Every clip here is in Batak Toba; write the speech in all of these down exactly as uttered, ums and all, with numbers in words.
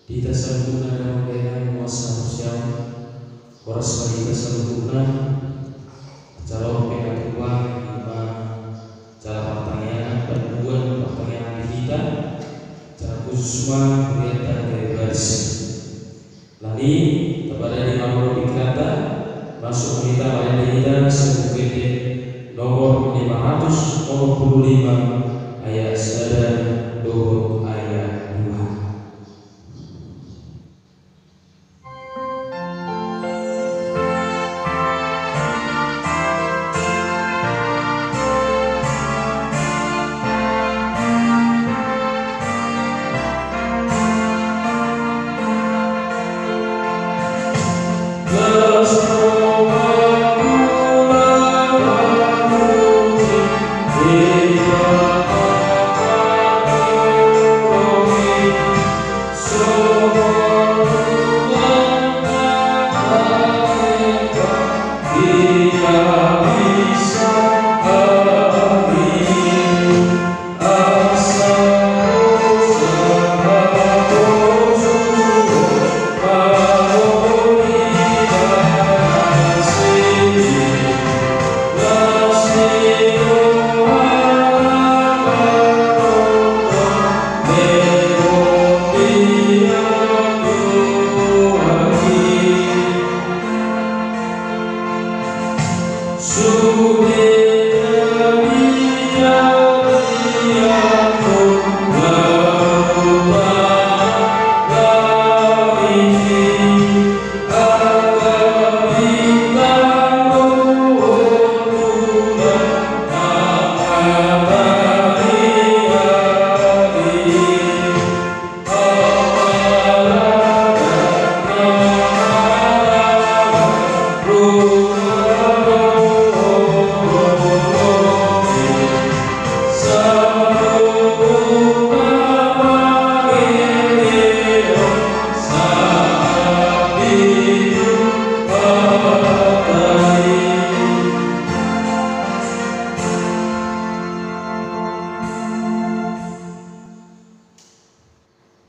Di hita saluhutna damang dainang, muasa haporseaon, horas ma di hita saluhutna. Acara on pe na tupa, ima acara partangiangan, pandohan partangiangan di hita. Acara khusus ma hurianta Gae Barsi. Alani i, tapadadi ma roha pikiranta, masuk ma hita marende hita sian Buku Ende nomor lima ratus onom pulu lima, ayat sada dohot ayat dua.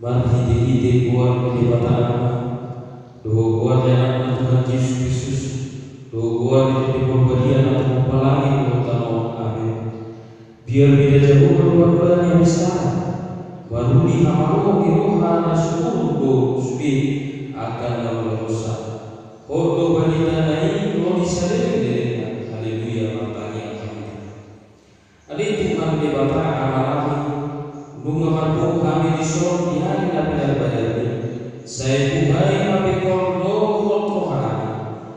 Marhitehite goar ni Debata Ama, dohot goar ni Anakna Tuhan Jesus Kristus, dohot goar ni Tondi Porbadia na tumompa langit dohot tano on. Amin. Biar mida jabu ma roha ni abis aha, maruli hamaloon ni roha na sumurung do sude angka na ulaonsa. Hot do barita na i ro di saleleng lelengna. Haleluya, martangiang ma hita. Ale Tuhan Debata Amanami, nunga marpungu hami dison di ari na pinarbadarmi, sai buhai hape Ho dohot rohanami,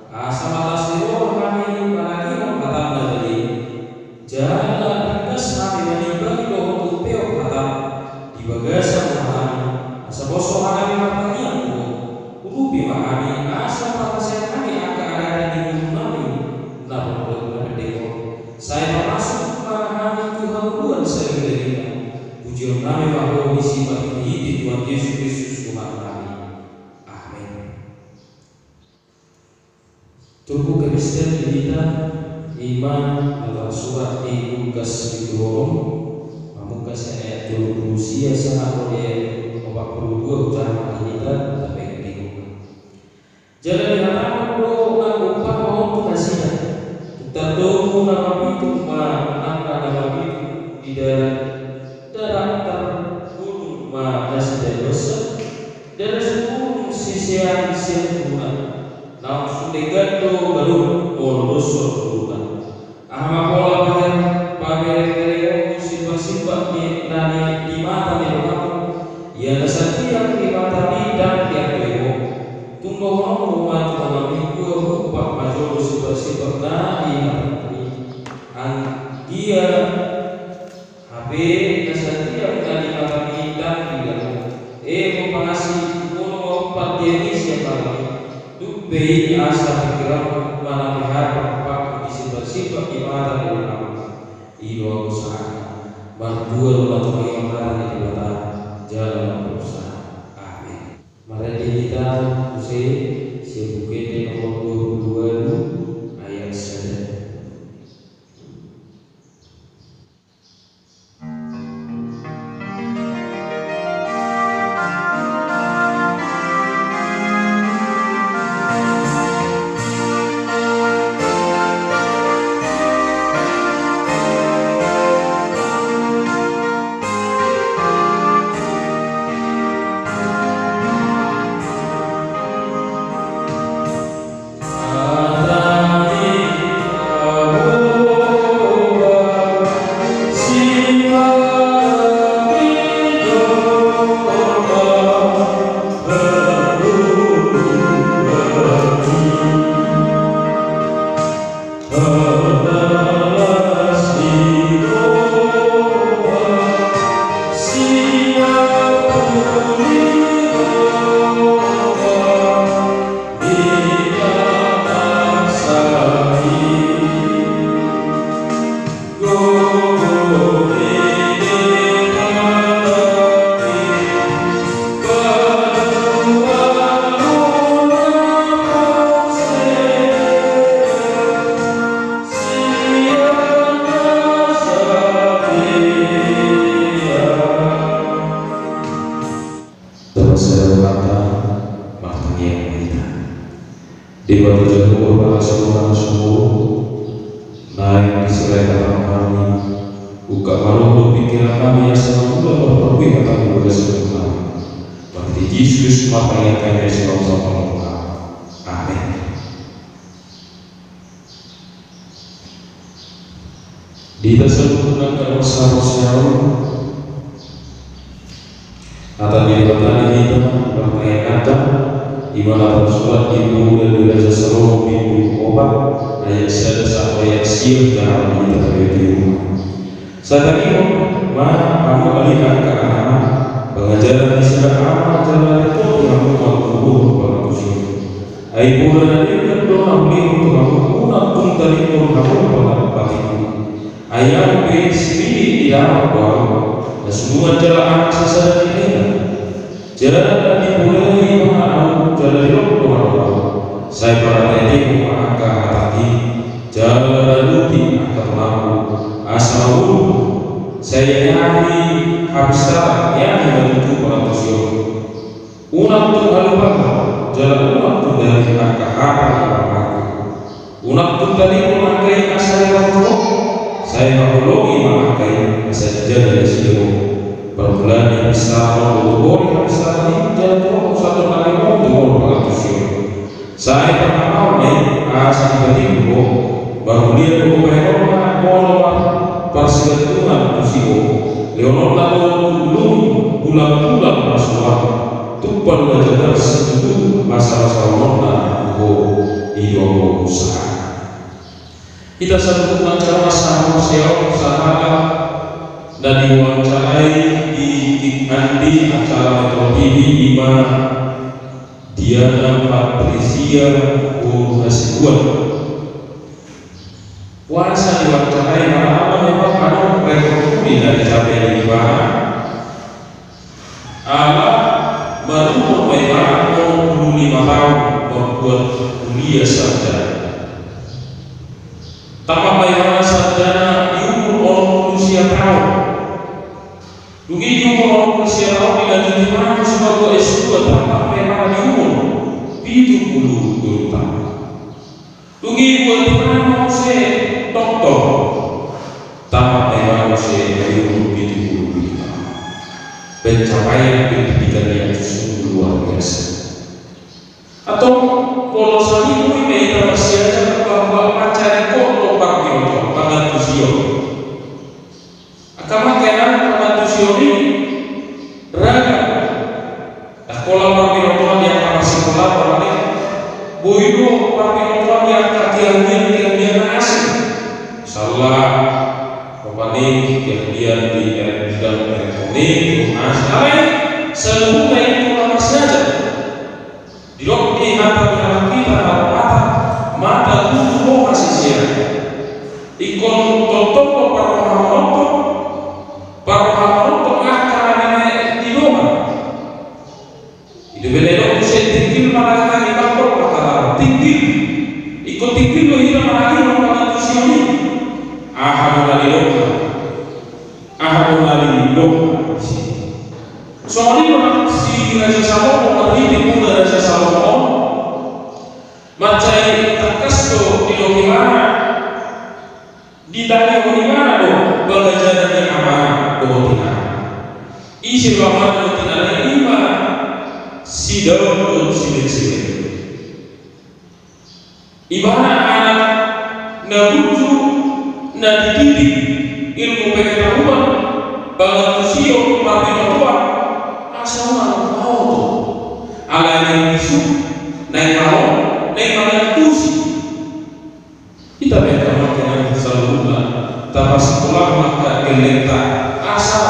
asa marlas ni roha hami manangihon hatam na badia. Jala ringgas hami manimbangi dohot umpeop hatam di bagasan rohanami, asa pos rohanami martangiang tu Ho. Urupi ma hami, asa hupasahat hami angka adat ni gurunami na pondok na pendek on. Sai pamasuk ma hami tu hangoluan sahali-halina. Pujionnami ma Ho disi marhitehite Tuhan Jesus Kristus Tuhannami. Amin. Turpuk Epistol di hita, ima na tarsurat di Lukas bindu onom, mamungka sian ayat tolu pulu sia sahat ro di ayat opat pulu dua, hujaha ma di hita, tabaen di hita. Jala dihatahon do nang umpama on tu nasida: Tung tardomu na mapitung ma anakna na mapitung di dalan, ndada targulung ma nasida dosa, ndada sumurung sisean sian guruna, naung sun denggan do ganup molo dos roha guruna. Aha ma pola pare-, pamerengerengonmu simbaksimbakan na di mata ni donganmu, ia na satiang di matami ndang diantoi ho? Tung dohononmu ma tu donganmi: Boa huumpat ma jolo simbaksimbakan na di hatangku i, anggiat hape na satiang na di matami ndang didok ho. E ho pangasi, molo maumpat di anggi sian matami, dung pe i asa pingkiranmu manapihar parumpatmu di simbaksimbakan di mata ni donganmu. I do anggo sahatna. Martua do na tumangihon hata ni Debata jala marsahat. Amin. Marende hita muse sian Buku Ende nomor dua pulu ualu, ayat sada. Debata Jahowa, parasi roha na sumurung, naeng disirahon hami ungkap marondong pingkiran nami asa mangula marparbue hami di bagasan ngolunami. Marhite Jesus Kristus ma hami angka na sumurung. Amen. Di hita saluhutna angka na marsahaporseaon, hata ni Debata di hita martangiang, i ma na tarsurat di Bola ni Raja Salomo bindu opat, ayat sada sahat ayat sia, jala di hita. Sai tangihon ma hamu ale angka amang, pangajaran ni sada ama jala ringkot hamu manggohi pangantusion. Ai pola na denggan do na hulehon tu hamu, unang tung talingkor hamu pangapatiku. Ai ahu pe siminik ni dalan do ahu, na sumurung jala anak sasada ni aina. Jala dipodai ma ahu jala didok do hamu, sai parhiteatehon ma angka hatangki, jala raduti angka tulangku, asa mangolu. Sai iahi habisaran, iahi ma tutu pangantusion. Unang tung halupaon, jala unang tung denggan angka hata ni pamanganku. Unang tung talingkor angka i asa diparrohahon, sai haholongi ma angka i asa dijaga nasida. Parmulaan ni habisaran on do tu hori habisaran i, jala tu hori sandok na limon tu hori pangantusion. Sai parhataon ma i asa dipatimbul ho, marmulia do bahenonna molo marparsigantungan tusi ho. Lehononna do tu ngolum bulanbulan na so lam, tumpak na jagar situtu basabasahononna tu ho, i do hamu sahat. Hita saluhutna angka na marsahaporseaon, sahat na diwawancarai di Tik Andi acara Metro T V, i ma Diana Patricia Boru Hasibuan. Boasa diwawancarai? Karna memang adong rekor muri na dicapai di ibana. Ala marumur ma ibana onom pulu lima taon mambuat kuliah sarjana. Tamat ma ibana sarjana di umur onom pulu sia taon. Dung i di umur onom pulu sia taon dilanjut ibana muse mambuat S dua, tamat ma ibana di umur pitu pulu tolu taon. Dung i dibuat ibana muse doktor. Tamat ma ibana muse di umur pitu pulu pitu taon. Pencapaian pendidikan yang sungguh luar biasa. Antong, molo sahali i ma hita marsiajar, bahwa mancari kok do parbinotoan, pangantusion. Angka amang inang, pangantusion i ragam. Ndang pola parbinotoan di angka marsikkola, apalagi boi do parbinotoan di angka keahlian-keahlian na asing. Misalna, rupani keahlian di bidang elektronik, na asing. Alai, saluhutna i pola marsiajar. Didok di hata ni halak hita na mata, mata tutu roha sisea. Ingkon tongtong do parrohahononta, parrohahononta angka na nidaonta. I do umbahen na didok muse, tinggil ma na nidaonta, tinggil. Ingkon tinggil do hita manangihon pangantusion i. Aha do na nidokna? Aha do na nidokna disi? Songon i do nang si Raja Salomo, marhite Bola ni Raja Salomo on, mansai tangkas do didok ibana, ditangihon ibana do pangajaran ni amana dohot inana. Ise do amana dohot inana i? I ma si Daud dohot si Betsaida. Ibana anak na burju, na dididik ilmu pengetahuan, pangantusion, parbinotoan, asa unang maoto. Alai naeng bisuk, naeng malo, naeng mangantusi. Hita pe angka amang inang saluhutna, tapasikolahon angka gellengta, asa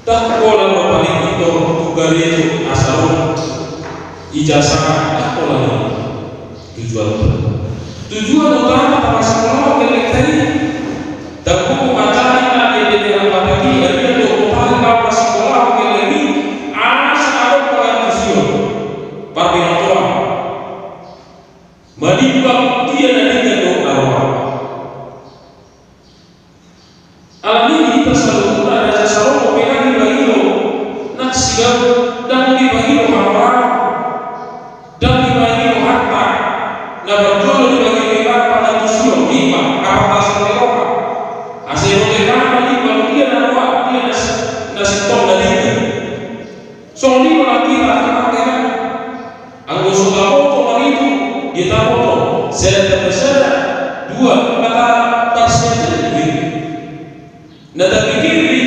ndang pola do paling pintor tu gareja asa ro ijasah, ndang pola do i tujuan. Tujuan utama tapasikolahon gellengta i, ndang pola mancari na denggan, apalagi ari on do paling tapasikolahon gelleng i asa adong pangantusion, parbinotoan. Manimbang dia na denggan dohot na roa. Alani i di hita saluhutna, Raja Salomo pe ndang dipangido nang si Daud, ndang dipangido hamoraon, ndang dipangido Taboto, sada tamba sada, dua, angka parsiajaran i. Na tapikiri,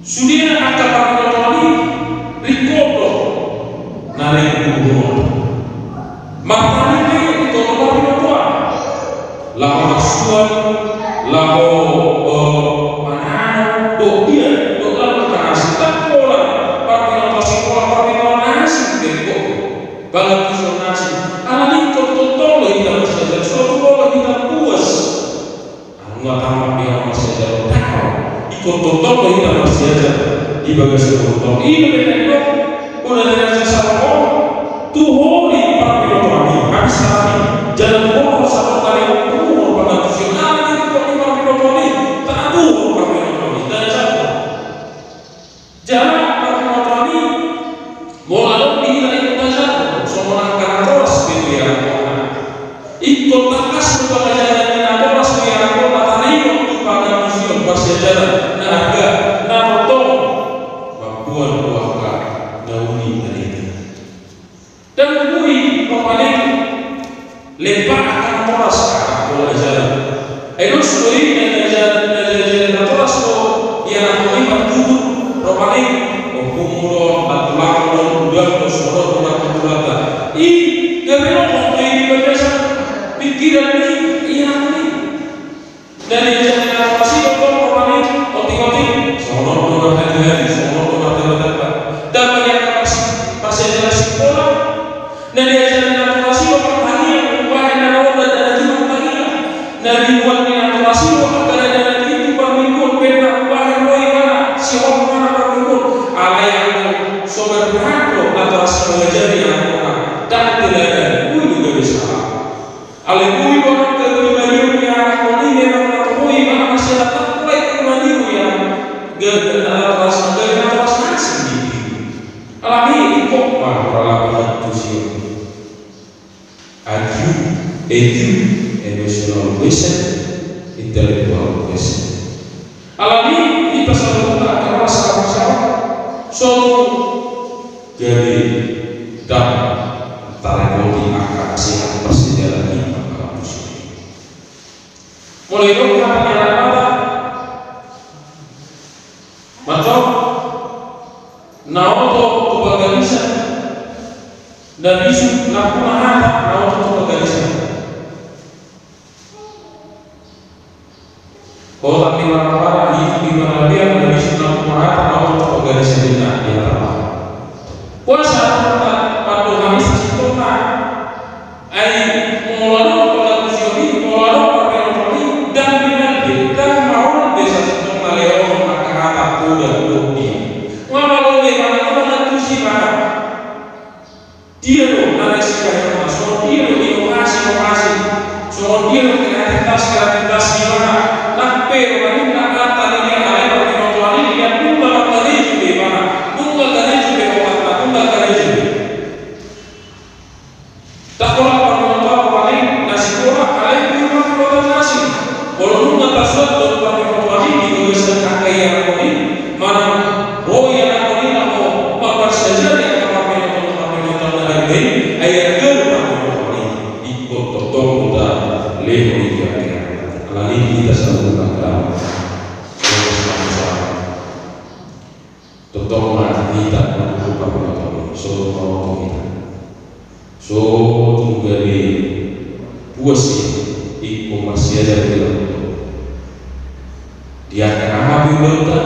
sude na angka parbinotoan i, ringkot do na ringkot do. Martani pe ringkot do parbinotoan. Laho marsuan, laho, eh, manang dohot dia, dohot laho mangkaasi, ndang pola parbinotoan sikola, parbinotoan na asing pe ringkot do. Pangantusion na asing. Alani ingkon tongtong do hita marsiajar, so tung olo hita puas. Nunga tamat di hamu marsiajar, ingkon tongtong do hita marsiajar di bagasan ngolunta on. I do umbahen na nidok, bona na nian sasapon on, tu ho di parbinotoan i, habis salami, jala tu ho do sasapon tadi, tu ho do pangantusion, alani ingkon di parbinotoan i, tatu ho parbinotoan i, tatu ho. Jala parbinotoan i, molo adong di hita ingkon tajaha, songon angka natoras pe tu ianakkonta. Ingkon tangkas do pangajaran ni natoras tu ianakkonta, taringot tu pangantusion parsiajaran na arga, na tongtong mamboan tu angka na uli na denggan. Ndang boi, rupani, lempak angka natoras, angka pola ajaran. Ai dos do i na diajar, na diajari natoras do ianakkon i, mandudut, rupani, ompungmu do, antulangmu do, udangmu do, songon on do na antulanta. I gabe lohot do i di bagasan pingkiran ni ianakkon i. Na diajari natoras i do tong, rupani, otik-otik, songon on do na hadi-hadi, songon on do na tamba-tamba. Ndang boi angka parsi-, parsiajaran sikola. Na diajari natoras i do partangiang, umbahen na ro na dana di partangiang. Na diboan ni natoras i do angka na dana di parmingguon, umbahen ro ibana, sihol ibana parmingguon. Alai anggo so berperan do natoras i mangajari angka na, ndang teladan, boi do gabe salah. Alai boi do angka na mangajari angka na, memang na tongtong i, memang masih ada tak mulai mangajari angka na, gabe natoras, gabe natoras na asing di. Alani ingkon ma pola pangantusion. I Q, I Q, emotional quotient, intellectual quotient. Alani i, hita saluhutna angka na marsiajar, so tung gabe ndang tarepoti angka sehat parsiajaran ni angka kampus i. Molo i do hata ni anak mata, mantong, na oto tu pagarisan, na bisuk nampuna hata, na oto tu pagarisan. Otak ni marmara, ijuk ni marlabian, na bisuk nampuna hata, na oto tu pagarisan, ninna di hata mata. Kuasa na mandohani sasintongna. Ai molo adong pangantusion i, molo adong parbinotoan i, ndang dimaol be, ndang maol be sasintongna lehon angka hata poda dohot dia. Nga malo be manang pangantusi mana. Dia do na naeng sibahenonna, songon dia do inovasi, inovasi, songon dia do kreativitas, kreativitas di mana. Nang pe do na ninna hata ni dia, alai parbinotoan i, dia nunga mangkarejo be mana, nunga karejo be otakna, nunga karejo be. Ndang pola parbinotoan paling na sikola, alai boi ma parbinotoan na asing. Molo nunga tasuan dohot parbinotoan i di bagasan angka ianakkon i, manang ro ianakkon i laho mamparsiajari angka parbinotoan, parbinotoan na arga i, ai arga do parbinotoan i, ingkon tongtong do talehon i di angka ianakkon. Alani i hita saluhutna angka amang. Tongtong ma hita na mangurupi parbinotoan i, so tung maoto hita. So tung gabe puas hita ingkon marsiajar di ulaonta. Di angka aha pe ulaonta,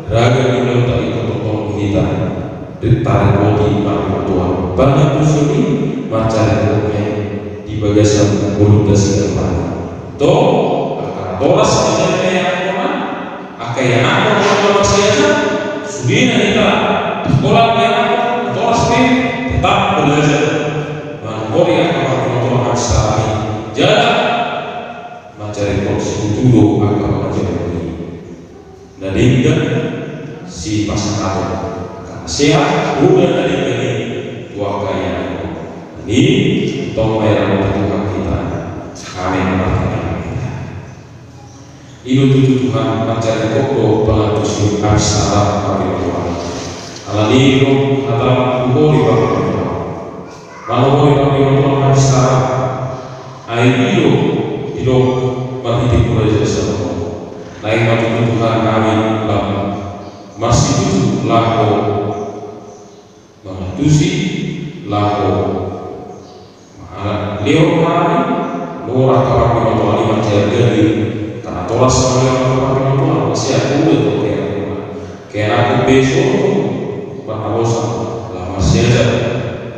ragam ni ulaonta, ingkon tongtong hita tarepoti parbinotoan. Pangantusion i mansai tongtong di bagasan ngolunta siganup ari. Tong, angka natoras sian ianakkon, angka ianakkon na marsiajar, sude na hita, sikola ianakkon, natoras pe, tetap belajar. Manghori angka parbinotoan na saleleng i. Jala mansai tongtong situtu do angka pangajaran i. Na denggan sipasahaton, na sehat, poda na denggan i tu angka ianakkon. Alani i, tongtong ma diramoti Tuhan hita. Amen. Martangiang ma hita. I do tutu Tuhan, mansai ringkot do pangantusion habis saleleng parbinotoan. Alani i do hata tu ho di parbinotoan. Molo ho di parbinotoan Ai i do didok marhite Raja Salomo. Naeng ma tutu Tuhan hami lam marsitutu laho mangantusi, laho mangalap lehon hami, lorang kapar ni matoan i marjaga di tanah toras, mangalehon kapar ni matoan, masian ulu tu kea. Kena ku beso tu parnabosan, laho marsiajar,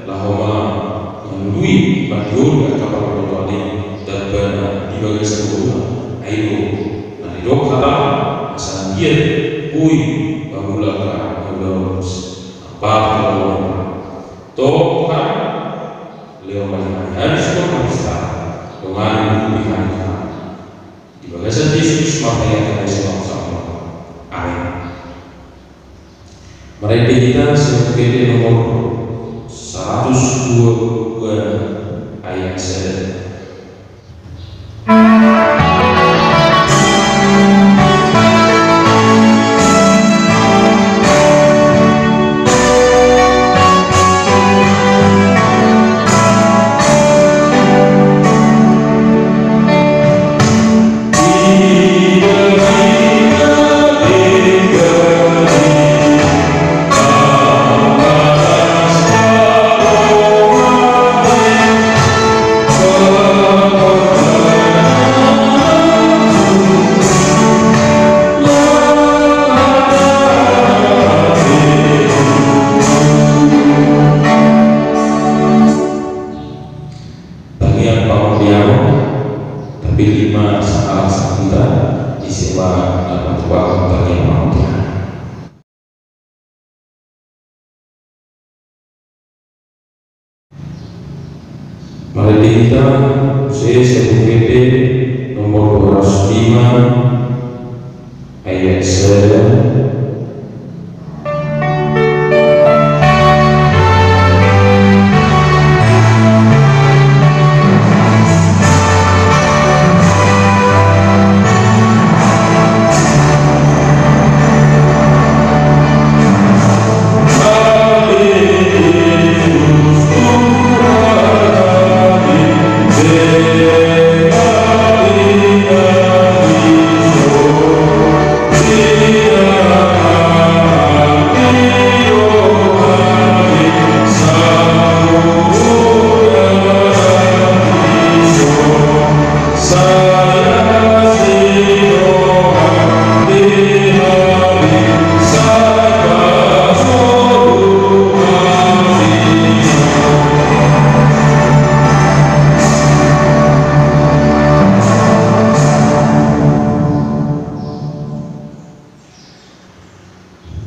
laho ma-, manului, mandioli angka parbotoan i, dapot na di bagasan botoan, ai do na didok hata, asa anggiat boi mangulak angka ulaon. Ampa tu Tuhan, lehon ma di hami, hami suang hami sita, dongani ma di hami Tuhan. Di bagasan Jesus Kristus martangiang hami songon saur matua. Amin. Marende hita sian Buku Ende nomor saratus dua pulu dua ayat sada. Tangiang pangondianon, tapi lima sahala sahita, ise ma na patupahon tangiang pangondianon. Marende hita, muse sian Buku Ende nomor dua ratus lima, ayat sada.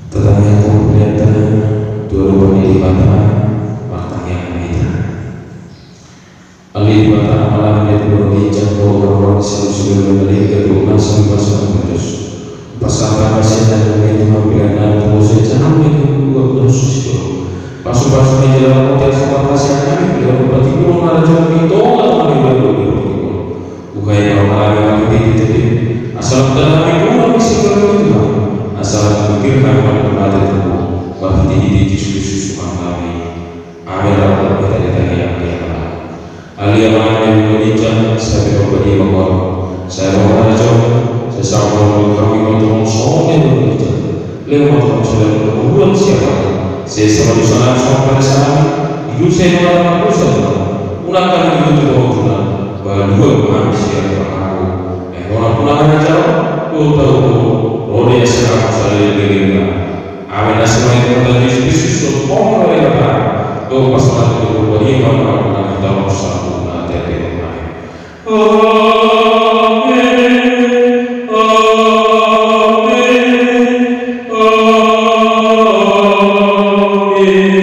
Tatangiangkon pelean ta tu adopan ni Debata, martangiang ma hita. Ale Debata, Ama na di banua ginjang, Ho na marroha di saluhut soripada na denggan, dohot nasa hupasahat tu Ho. Hupasahat hami sian hami tu Ho, pelean nami tu Ho, sai jaha hami tu Ho, tu Ho. Pasupasu ma jala Ho, asa marhasiangan hami, jala patimbulhon harajaon ni Ho tu tongatonga ni hami. Buhai ma roha nami, asa lam tanda hami tu Ho, asa lam tanda hami tu Ho, asa lam tanda hami tu Ho, marhitehite Jesus Kristus Tuhan nami. Amin. Rap ma hita di tangiang ni Amanta. Ale Ama na di banua ginjang, sai parbadiaon ma Ho, sai parbadiaon ma Ho, sai sahat ma Ho tu hami, Ho, songon na di banua ginjang. Lehon ma tu hami sadari on hangoluan siapari. Sesa ma dosa nami songon panesanami di dosa ni angka na mardosa tu hami. Unang hami tutu tu pangunjunan, palua ma hami sian pangago. Ai Ho na nampuna harajaon, dohot hagogoon, ro di asi harajaon saleleng ni lelengna. Amin. Asi ma ni Tuhanta Jesus Kristus, dohot holong ni Debata, dohot pasu-pasu ni Tondi Porbadia, ma mangarahon hita tu saleleng ni ari on. Amin. Amin. Amin.